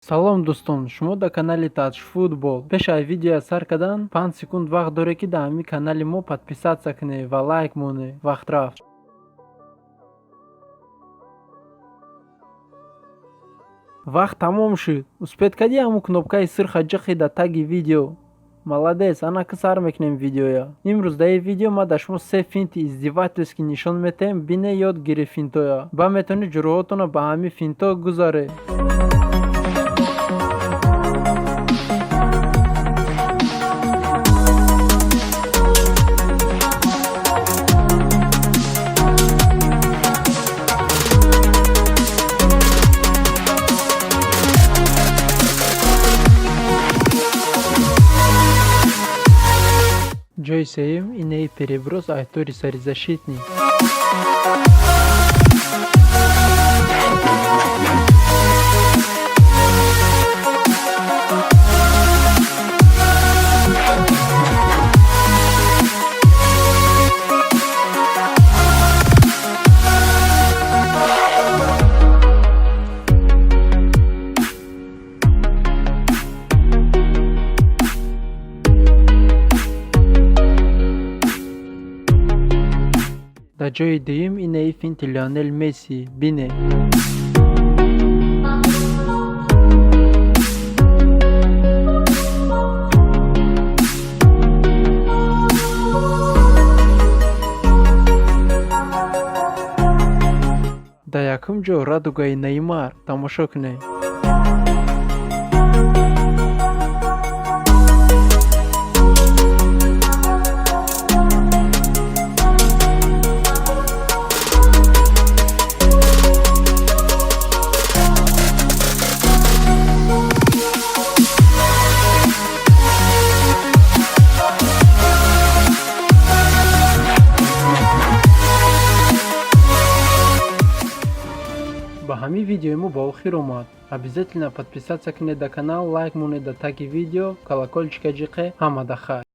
Салом, дӯстон, шумо дар канали Таҷфутбол. Пеш аз видеоя сар кардан 5 секунд вақт доред, ки дар ҳамин канали мо подписаться кунед ва лайк монед. Вақт рафт. Вақт тамом шуд. Успеть кардӣ ҳамун кнопкаи сурха ҷиқи дар таги видео? Молодец. Ана ки сар мекунем видеоя. Имрӯз дар ин видео ман дар шумо се финти издевательский нишон метаҳем. Бине, ёд гирӣ финтоя, ба метавонед ҷурӯҳотонро ба ҳамин финто гузаред. Ҷои сеюм инаи переброс айтори сари защитник. Дар ҷои дуюм инаи финти Лионел Месси. Бине. Дар якум ҷо радугаи Неймар. Тамошо кунед. Ба ҳамин видеои мо ба охир омад. Обязательно подписаться кунед дар канал, лайк монед дар таги видео, колокольчика ҷиқе. Ҳамада хайр.